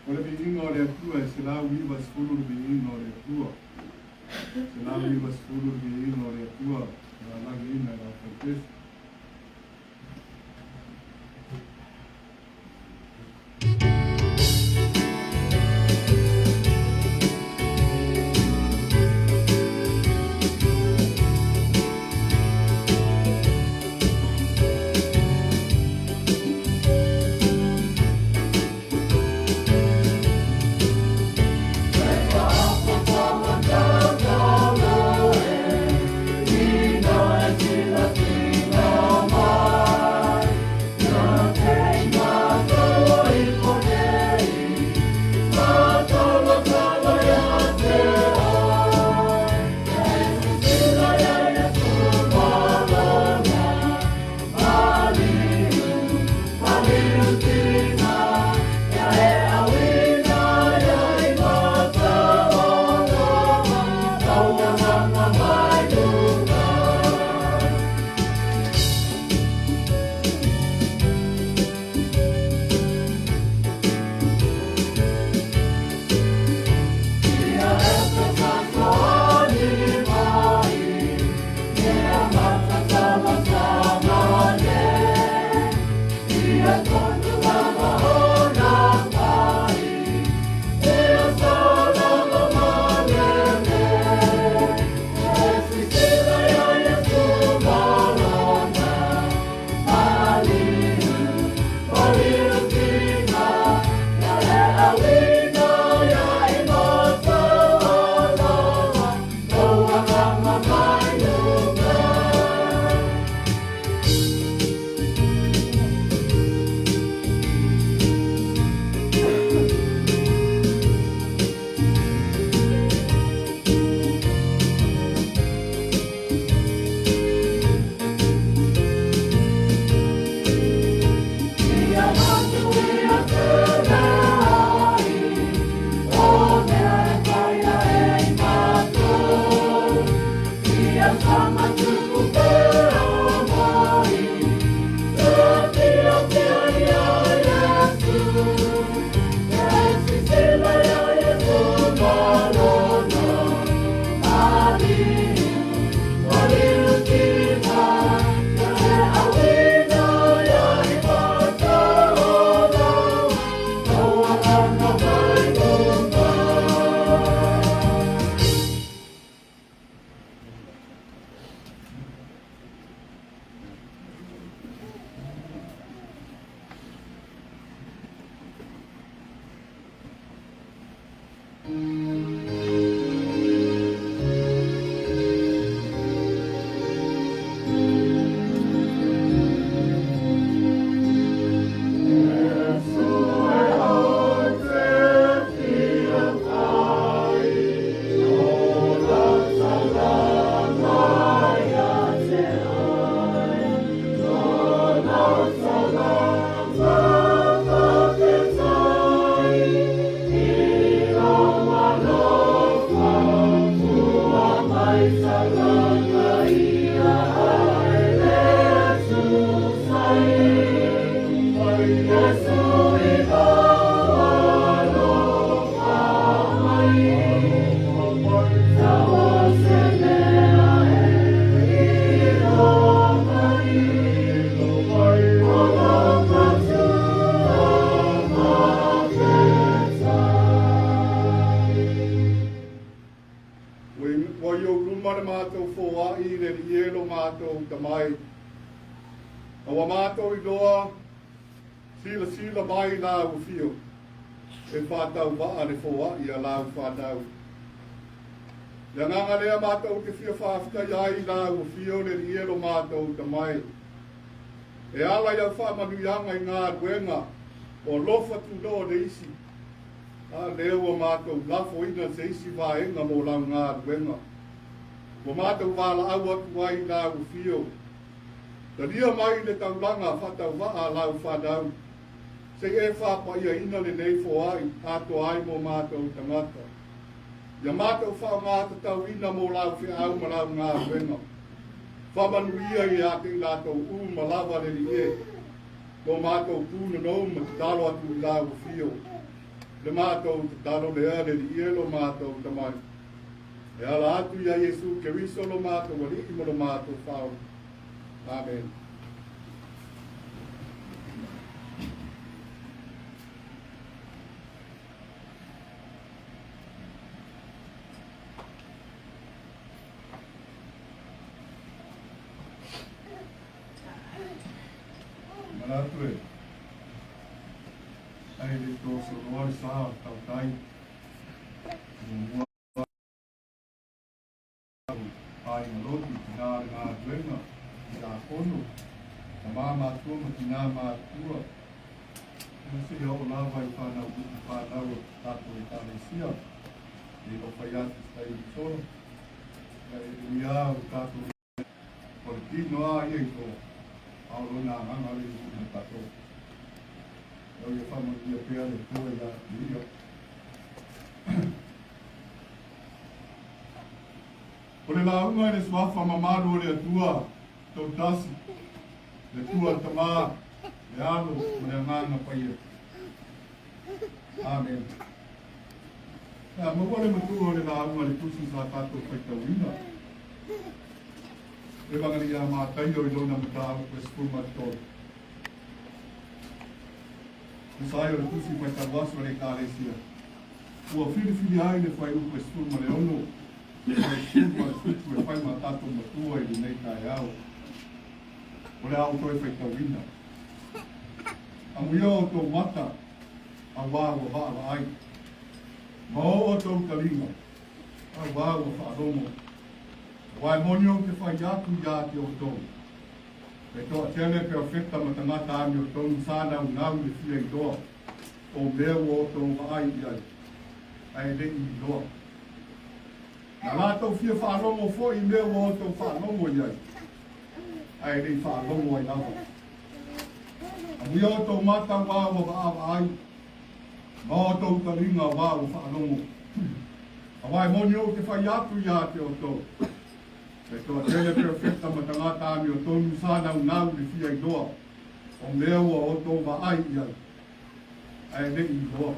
O le viiga o le Atua e 190 le viiga o le Atua. 190 le viiga o le Atua na lagiina e lau faipesi. matou Tama e. A ua matou iloa, silasila mai i Lau Afio e faatauvaa le foai a Lau fanau. Le agaga lea matou te fia faafetaia ai i Lau Afio le Alii e lo matou Tama e. E ala i au faamanuiaga i galuega o alofa tuloa le isi, a lea ua matou lafoina se isi vaega mo lau galuega. Ua matou valaau atu ai i Lau Afio, talia mai le taulaga faatauvaa a lau fanau, se i e faapaiaina lenei foai atoa ai mo matou tagata. Ia matou faaaoga tatauina mo lau feau ma lau galuega. Faamanuia ia te i latou uma lava le Alii e, lo matou punonou ma tatalo atu i lau Afio. Le matou tatalo lea le Alii e lo matou Tama e. E ala atu iā Iesu Keriso lo matou Alii ma lo matou Faaola. Amene. Manatu e, ai le tosoloa le sa o le tautai, muamua aiga lotu, tinā le galuega, tiakono, tamā matua ma tinā matua, ia seia oo lava i whanau i whanau o tatou Ekalesia, e lo fai atu se taimi sola, ia e ui a o tatou o le tino a ia i to, a o lona agaga le i na tatou. Lau ia whamanuia pea le Atua ia te ia. O le lauga i le suafa mamalu o le Atua, tautasi, le Atua le Tama, le Alo ma le Agaga Paia. Amen. Ia maua le matua o le lauga le tusi sa tatou faitauina. Evangelia Mataio i lona mataupu e 13. Tusa ai o le tusi faitau aso a le Ekalesia, ua filifili ai le fuaiupu e 16 le 17 e fai ma tatou matua i lenei taeao. O le a ou toe faitauina. Amuia outou mata, auā ua vaavaai, ma o outou taliga, auā ua faalogo. Aua e moni ou te fai atu iā te outou, e toatele perofeta ma tagata amiotonu sa naunau i le fia iloa o mea ua outou vaai i ai, ae le i iloa. Na latou fia faalogo foi i mea ua outou faalogo i ai, ae le i faalogo ai lava. Amuia outou mata auā ua vaavaai, ma outou taliga auā ua faalogo. Auā e moni ou te fai atu iā te outou, e toatele perofeta ma tagata amiotonu sa naunau i le fia iloa o mea ua outou vaai i ai, ae le i iloa.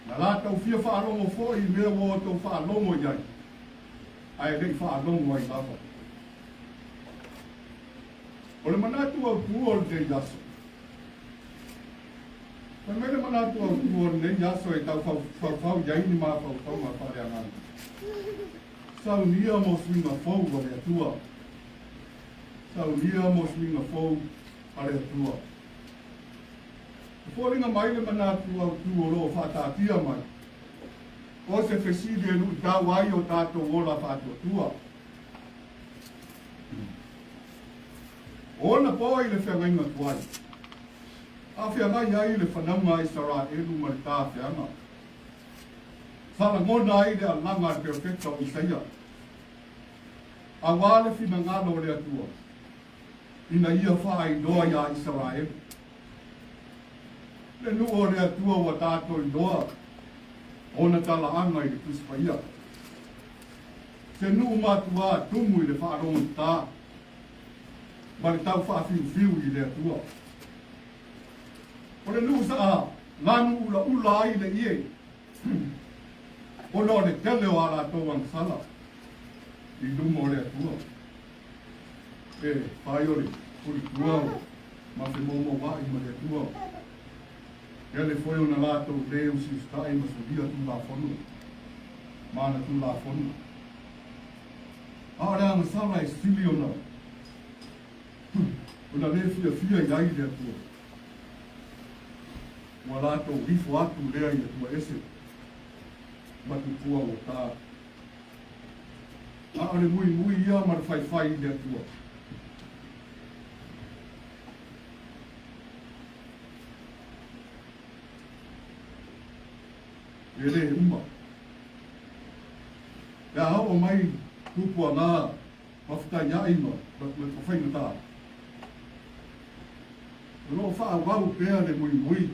Na latou fia faalogo foi i mea ua outou faalogo i ai, ae le i faalogo ai lava. O le manatu autū o lenei aso. Fai mai le manatu autū o lenei aso e tau faufau i ai ni mafaufauga faaleagaga. Saunia mo suiga fou a le Atua. Saunia mo suiga fou a le Atua. E foliga mai le manatu autū o lo o faataatia mai, o se fesili e luitau ai o tatou ola faatuatua. O ona po i le feagaiga tuai, a feagai ai le fanauga a Isaraelu ma le tafeaga, sa lagona ai le alaga a le perofeta o Isaia, auā le finagalo o le Atua, ina ia faailoa iā Isaraelu. Le nuu o le Atua ua tatou iloa ona talaaga i le Tusi Paia. Se nuu matuā tumu i le faalogotā ma le tau faafiufiu i le Atua. O le nuu sa lanu ulaula ai le ie ona o le tele o a latou agasala i luma o le Atua. E fai o le pulitua o ma femoumoua'i ma le Atua. Tele foi ona latou lē usiusita'i ma solia Tulafono ma ana Tulafono. A o le agasala e sili ona Ona le fiafia i ai le Atua. Ua latou ifo atu lea i Atua ese ma tupua ua ta. A o le muimui ia ma le faifai i le Atua. E le uma. Pe a oo mai tupuaga faafetaiai ma faigatā, o lo o faaauau pea le muimui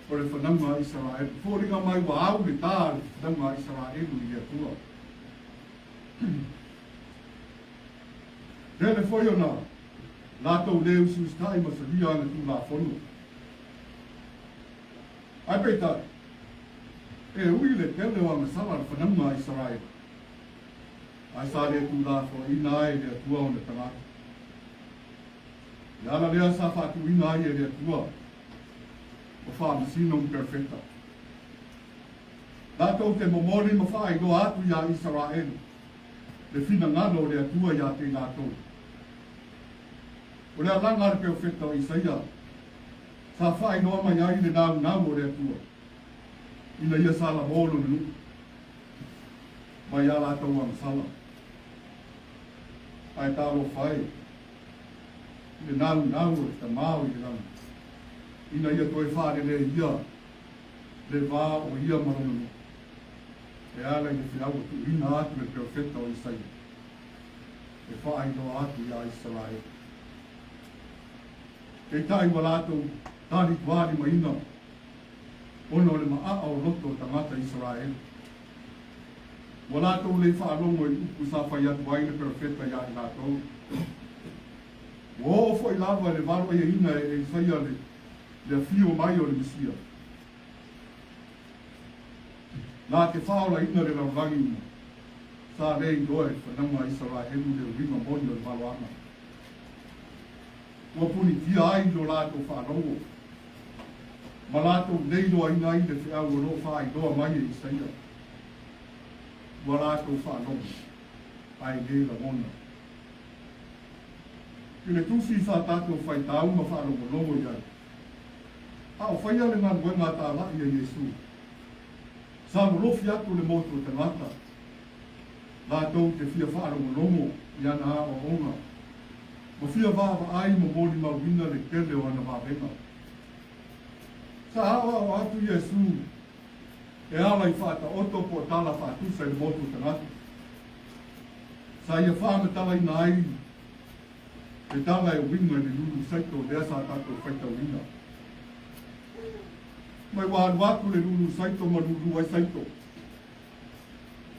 o le fanauga a Isaraelu. Foliga mai ua au le tā a le fanauga a Isaraelu i le Atua. Tele foi ona latou le usiusitai ma salia ana Tulafono. Ae peitai, e ui le tele o agasala a le fanauga a Isaraelu, ae sa le tuulafoaiina ai e le Atua ona tagata. Le ala lea sa faatuina ai e le Atua o faamasino ma perofeta, latou te momoli ma faailoa atu iā Isaraelu le finagalo o le Atua iā te i latou. O le alaga a le perofeta o Isaia, sa faailoa mai ai le naunau o le Atua ina ia salamo lona nuu mai a latou agasala. Ae talofa e i le naunau o le Tama o i le lagi ina ia toe faaleleia le va o ia ma lona nuu e ala i le feau ua tuuina atu e le perofeta o Isaia e faailoa atu iā Isaraelu. Peitai ua latou talitualimaina ona o le maaa o loto o tagata Isaraelu. Ua latou le faalogo i upu sa fai atu ai le perofeta iā i latou. Ua oo foi lava i le valoaiaina e Isaia le le afio mai o le Mesia. Na te faaolaina le lalolagi uma, sa le iloa e le fanauga a Isaraelu le uiga moni o le valoaga. Ua punitia ai lo latou faalogo, ma latou leiloaina ai le feau o lo o faailoa mai e Isaia. Ua latou faalogo, ae le lagona. I le tusi sa tatou faitau ma faalogologo i ai, a o faia le galuega a talai a Iesu, sa lolofi atu le motu o tagata, latou te fia faalogologo i ana aoaoga, ma fia vaavaai ma molimauina le tele o ana vavega. Sa aoao atu Iesu e ala i faataoto po o tala faatusa i le motu o tagata. Sa ia faamatalaina ai le tala e uiga i le lulu saito lea sa tatou faitauina. Mai ua alu atu le lulu saito ma lulu ai saito.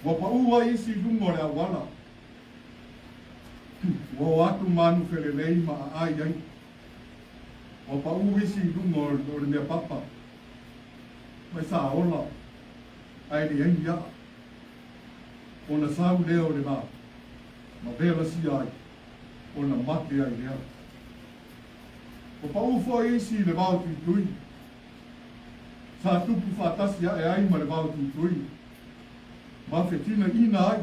Ua paʻu ai isi i luga o le auala. Ua o atu manu felelei ma aai ai. Ua paʻu isi i luga o le mea papa. Mai sa ola, ae leai ni aʻa. Ona sau lea o le lā, ma velasia ai, ona mate ai lea. Ua paʻu foi isi i le vao tuitui. Sa tupu faatasi aʻe ai ma le vao tuitui, ma fetinaʻina ai.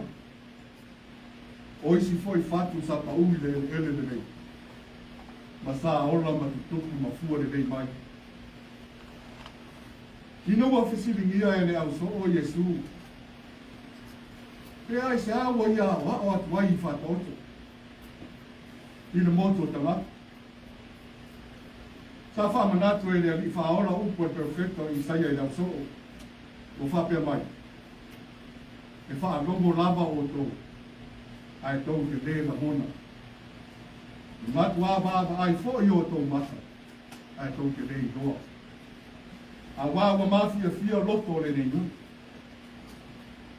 O isi foi fatu sa paʻu i le eleele lelei, ma sa ola ma tutupu ma fua lelei mai. Ina ua fesiligia e le ausoo o Iesū, Pe aisea ua ia aoao atu ai i Faataoto, i le motu o tagata? Sa faamanatu e le Alii Faaola upu a le perofeta o Isaia i le ausoo, ua faapea mai, E faalogo lava outou, ae tou te lē lagona. E matuā vaavaai foi outou mata, ae tou te lē iloa. Auā ua mafiafia loto o lenei nuu,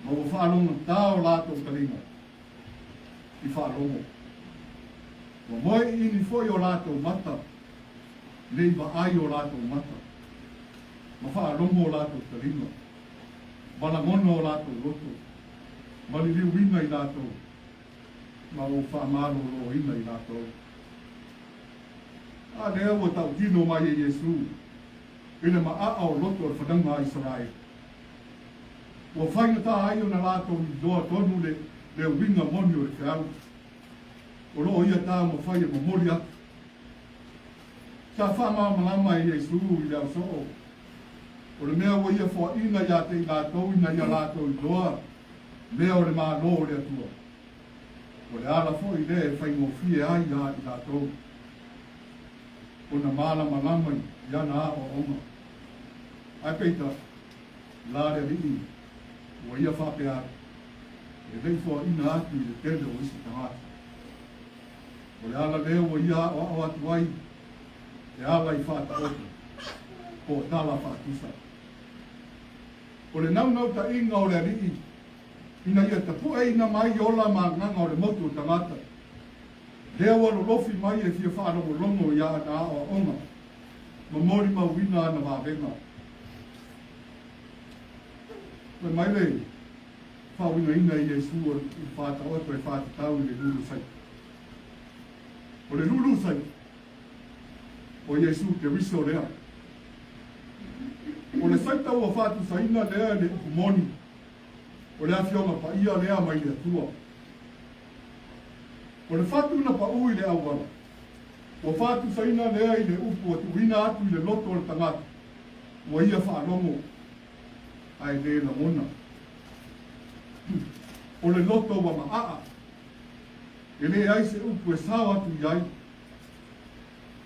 ma ua faalogotā o latou taliga i faalogo. Ua moe iini foi o latou mata, ne i vaai o latou mata, ma faalogo o latou taliga, ma lagona o latou loto, ma liliuina i latou, ma ou faamaloloina i latou. A lea ua tautino mai e Iesū i le maaa o loto o le fanauga a Isaraelu. Ua faigata ai ona latou iloa tonu le uiga moni o le feau. O lo o ia taumafai e momoli atu. Sa faamalamalama e Iesu i le ausoo, o le mea ua ia foaina ia te i latou ina ia latou iloa mea o le Malo o le Atua. O le ala foi lea e faigofie ai ia i latou ona malamalama i ana aoaoga. Ae peitai, la le Alii ua ia faapea atu, e le i foaina atu i le tele o isi tagata. O le ala lea ua ia aoao atu ai e ala i faataoto po o tala faatusa. O le naunautaiga o le Alii ina ia tapueina mai ola ma agaga o le motu o tagata, lea ua lolofi mai e fia faalogologo i ana aoaoga ma molimauina ana vavega. Fai mai le faauigaina e Iesu i le faataoto e faatatau i le lulu saita. O le lulu saita, o Iesu Keriso lea. O le saita ua faatusaina lea e le upu moni, o le Afioga Paia lea mai le Atua. O le fatu na paʻu i le auala, ua faatusaina lea i le upu ua tuuina atu i le loto o le tagata, ua ia faalogo ae le lagona. O le loto ua maaa, e leai se upu e sao atu i ai.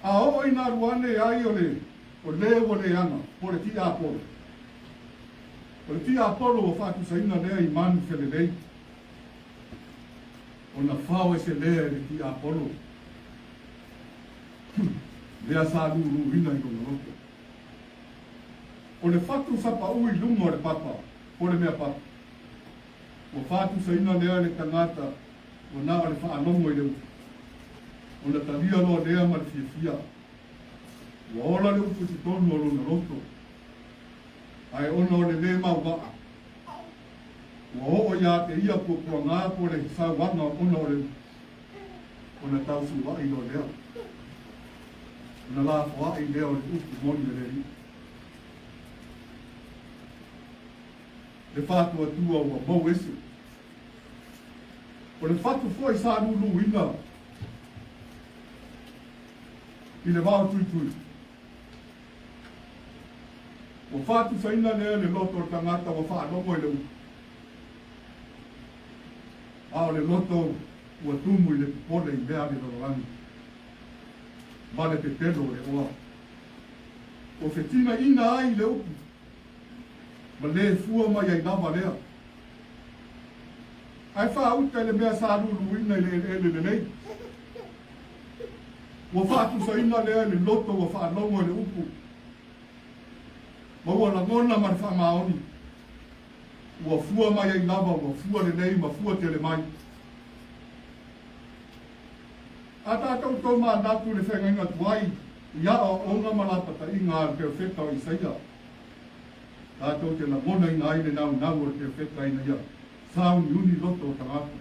A oo ina alu ane ai o le o le ua leaga, po o le tiapolo. O le tiapolo ua faatusaina lea i manu felelei, ona fao ese lea e le tiapolo lea sa luluina i lona loto. O le fatu sa pau i luga o le papa, po o le mea papa, ua faatusaina lea e le tagata ua na o le faalogo i le upu, ona talia loa lea ma le fiafia. Ua ola le upu i totonu o lona loto, ae ona o le lē mauvaa, ua oo ia te ia puapuaga po o le sauaga ona o le upu, ona tausuaʻi loa lea, ona lafoaʻi lea o le upu moni a le Alii. Le faatuatua ua mou ese. O le fatu foi sa luluina i le vao tuitui. Ua faatusaina lea le loto o le tagata ua faalogo i le upu. A o le loto ua tumu i le popole i mea a le lalolagi ma le pepelo o le oa. Ua fetinaina ai le upu ma le fua mai ai lava lea. Ae faauta i le mea sa luluina i le eleele lelei. Ua faatusaina lea i le loto ua faalogo i le upu, ma ua lagona ma le faamaoni. Ua fua mai ai lava, ua fua lelei ma fua tele mai. A tatou tomanatu i le feagaiga tuai i aoaoga ma lapataiga a le perofeta o Isaia, tatou te lagonaina ai le naunau o le perofeta ina ia sauniuni loto o tagata.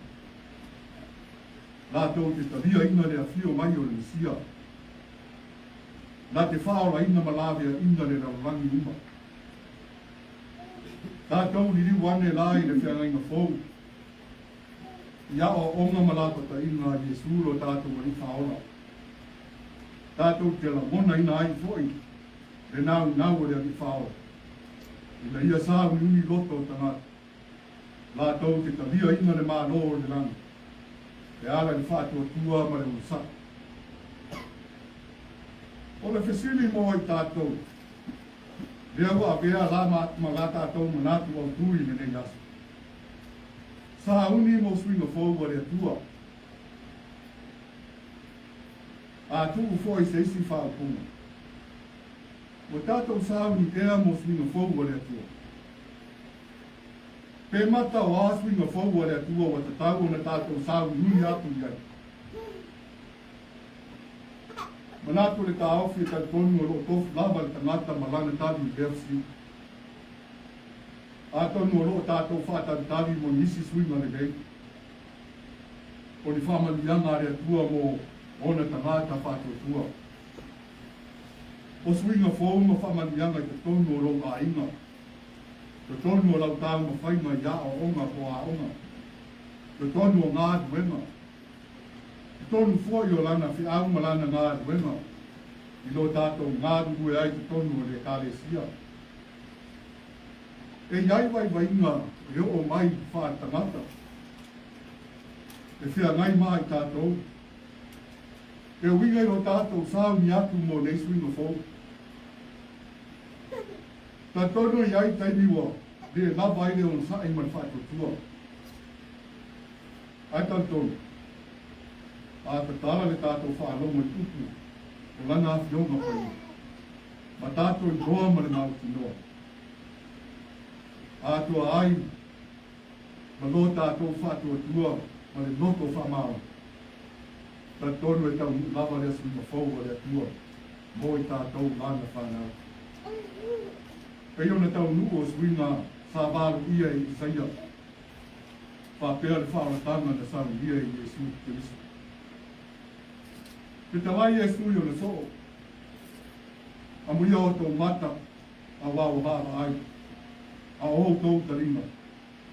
Latou te taliaina le afio mai o le Mesia, na te faaolaina ma laveaina le lalolagi uma. Tatou liliu ane la i le feagaiga fou, i aoaoga ma lapataiga a Iesu lo tatou Alii Faaola. Tatou te lagonaina ai foi le naunau o le Alii Faaola, ina ia sauniuni loto o tagata, latou te taliaina le Malo o le lagi, e ala i le faatuatua ma le onosai. O le fesili mo ai tatou, lea ua avea la ma la tatou manatu autū i lenei aso. Sauni mo suiga fou a le Atua. A tuu foi se isi faaupuga, ua tatou sauni ea mo suiga fou a le Atua. Pe mata o a suiga fou a le Atua ua tatau ona tatou sauniuni atu i ai. Manatu le taofi e talitonu o lo o tofu lava le tagata ma lana tali i lea fesili. Atonu o lo o tatou faatalitali mo nisi suiga lelei, o ni faamanuiaga a le Atua mo ona tagata faatuatua. O suiga fou ma faamanuiaga i totonu o lou aiga, totonu o lau taumafaiga i aoaoga po o aoga, totonu o galuega. Totonu foi o Lana feau ma Lana galuega i lo tatou galulue ai totonu o le Ekalesia. E i ai vaivaiga e oo mai faaletagata e feagai ma i tatou. E uiga i lo tatou sauni atu mo nei suiga fou. Talitonu e i ai taimi ua le lava ai le onosai ma le faatuatua. Ae talitonu, a tatala le tatou faalogo i upu o Lana Afioga Paia, ma tatou iloa ma le mautinoa, atoa ai ma lo tatou faatuatua ma le loto faamaoni, talitonu e taunuu lava lea suiga fou a le Atua mo i tatou Lana fanau. Pei ona taunuu o suiga sa valoia e Isaia, faapea le faaolataga na saunia e Iesu Keriso. Fetalai Iesu i ona soo, amuia outou mata auā ua vaavaai, a o outou taliga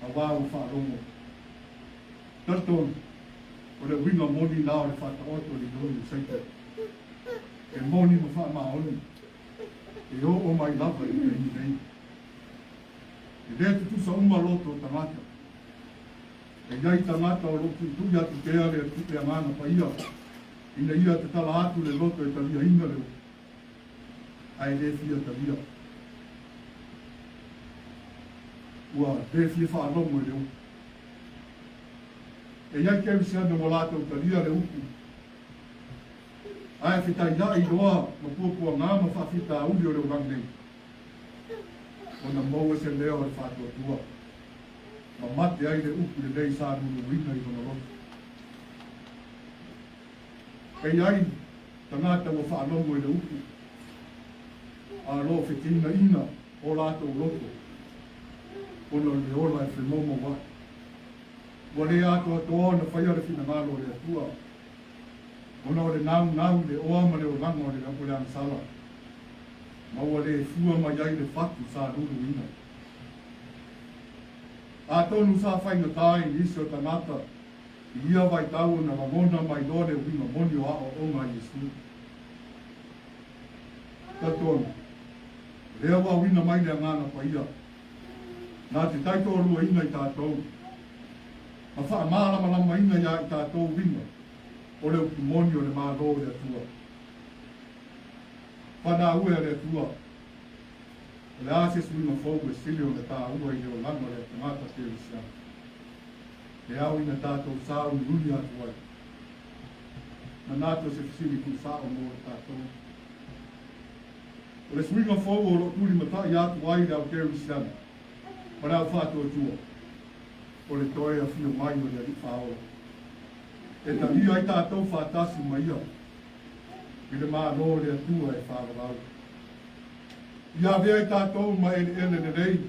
auā ua faalogo. Talitonu, o le uiga moni la o le faataoto i le loli o Saitani, e moni ma faamaoni, e oo mai lava i le taimi nei. E le tutusa uma loto o tagata. E i ai tagata o lo o tuitui atu pea le Agaga Paia ina ia tatala atu le loto e taliaina le upu, ae le fia talia. Ua le fia faalogo i le upu. E i ai kerisiano ua latou talia le upu, ae fetaia'i loa ma puapuaga ma faafitauli o le olaga nei. Ona maua se leo o le faatuatua, ma mate ai le upu lelei sa luluina i lona loto. E i ai tagata ua faalogo i le upu, a o lo o feteinaina o latou loto ona o le ola e femoumoua'i. Ua le atoatoa ona faia le finagalo o le Atua, ona o le naunau i le oa ma le olaga o le agasala, ma ua le fua mai ai le fatu sa luluina. Atonu sa faigata i nisi o tagata i ia vaitau ona lagona mai loa le uiga moni o aoaoga a Iesu. Talitonu, o lea ua auina mai le Agaga Paia, na te taitoaluaina i tatou, ma faamalamalamaina iā i tatou uiga o le upu moni o le Malo o le Atua. Fanau e a le Atua, o le a se suiga fou e sili ona taua i le olaga o le tagata kerisiano? E ao ina tatou sauniuni atu ai. Manatu o se fesili tuusao mo i tatou. O le suiga fou o lo o tulimata'i atu ai le au kerisiano ma le au faatuatua, o le toe afio mai o le Alii Faaola, e talia ai tatou faatasi ma Ia i le Malo o le Atua e faavavau. Ia avea i tatou ma eleele lelei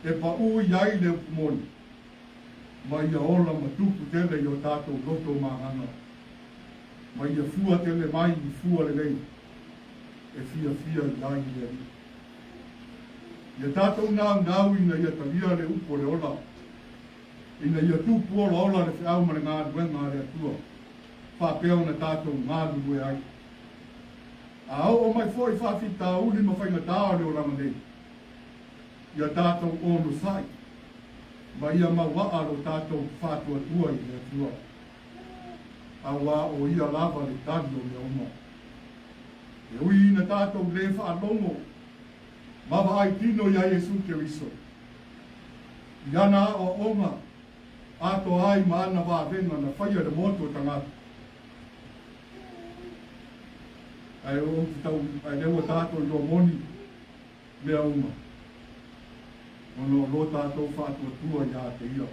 e paʻū i ai le upu moni, ma ia ola ma tupu tele i o tatou loto ma agaga, ma ia fua tele mai i fua lelei e fiafia i ai le Alii. Ia tatou naunau ina ia talia le upu o le ola, ina ia tupu olaola le feau ma le galuega a le Atua, faapea ona tatou galulue ai. A oo mai foi faafitauli ma faigatā o le olaga nei, ia tatou onosai ma ia mauaa lo tatou faatuatua i le Atua, auā o Ia lava le tali o mea uma. E ui ina tatou lē faalogo ma vaai tino iā Iesu Keriso, i ana aoaoga atoa ai ma ana vavega na faia i le motu o tagata. Ae ou te tau, ae lea ua tatou iloa moni mea uma, ona o lo tatou faatuatua iā te Ia.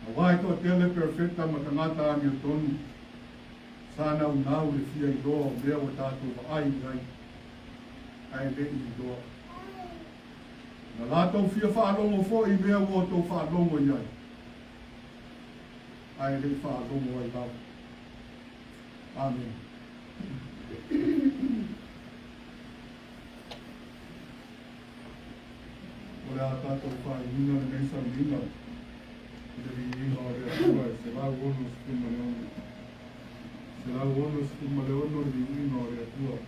Auā e toatele perofeta ma tagata amiotonu sa naunau le fia iloa o mea ua tatou vaai i ai, ae le i iloa. Na latou fia faalogo foi i mea ua outou faalogo i ai, ae le i faalogo ai lava. Amene. O le a tatou faaiuina lenei sauniga i le le viiga o le Atua e 166. 166 le viiga o le Atua.